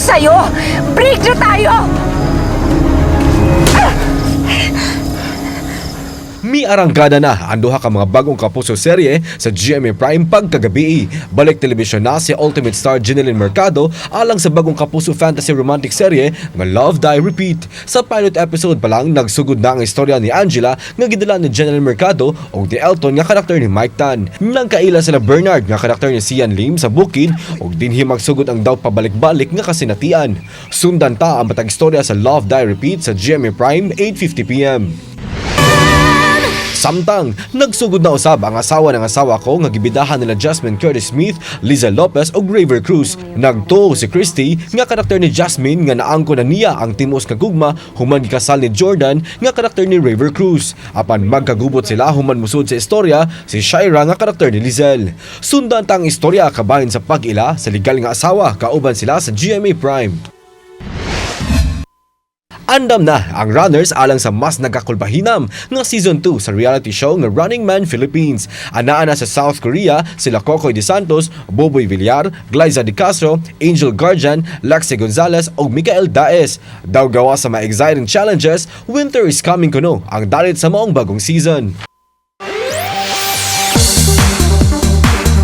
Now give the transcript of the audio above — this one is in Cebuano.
sa'yo! Break na tayo! Miarangkada na ang duha ka mga bagong Kapuso serye sa GMA Prime pagkagabii. Balik telebisyon na si Ultimate Star Jennylyn Mercado alang sa bagong Kapuso fantasy romantic serye nga Love Die Repeat. Sa pilot episode pa lang, nagsugod na ang istorya ni Angela nga gidala ni Jennylyn Mercado ug ni Elton nga karakter ni Mike Tan. Nang kaila sila Bernard nga karakter ni Xian Lim sa bukid ug dinhi magsugod ang daw pabalik-balik nga kasinatian. Sundan ta ang matag istorya sa Love Die Repeat sa GMA Prime, 8:50 p.m. Samtang, nagsugod na usab ang Asawa ng Asawa Ko nga gibidahan nila Jasmine Curtis Smith, Liza Lopez ug Rayver Cruz. Nagtuo si Christy nga karakter ni Jasmine nga naangko na niya ang timos nga gugma human gikasal ni Jordan nga karakter ni Rayver Cruz. Apan magkagubot sila human musud sa istorya si Shaira nga karakter ni Liezel. Sundan ta ang istorya kabahin sa pag-ila sa legal nga asawa kauban sila sa GMA Prime. Andam na ang runners alang sa mas nagakulbahinam nga season 2 sa reality show nga Running Man Philippines. Anaa na sa South Korea sila Kokoy De Santos, Boboy Villar, Glaiza De Castro, Angel Guardian, Lexi Gonzalez ug Mikael Daez. Daw gawa sa mga exciting challenges, winter is coming kuno ang dalit sa maong bagong season.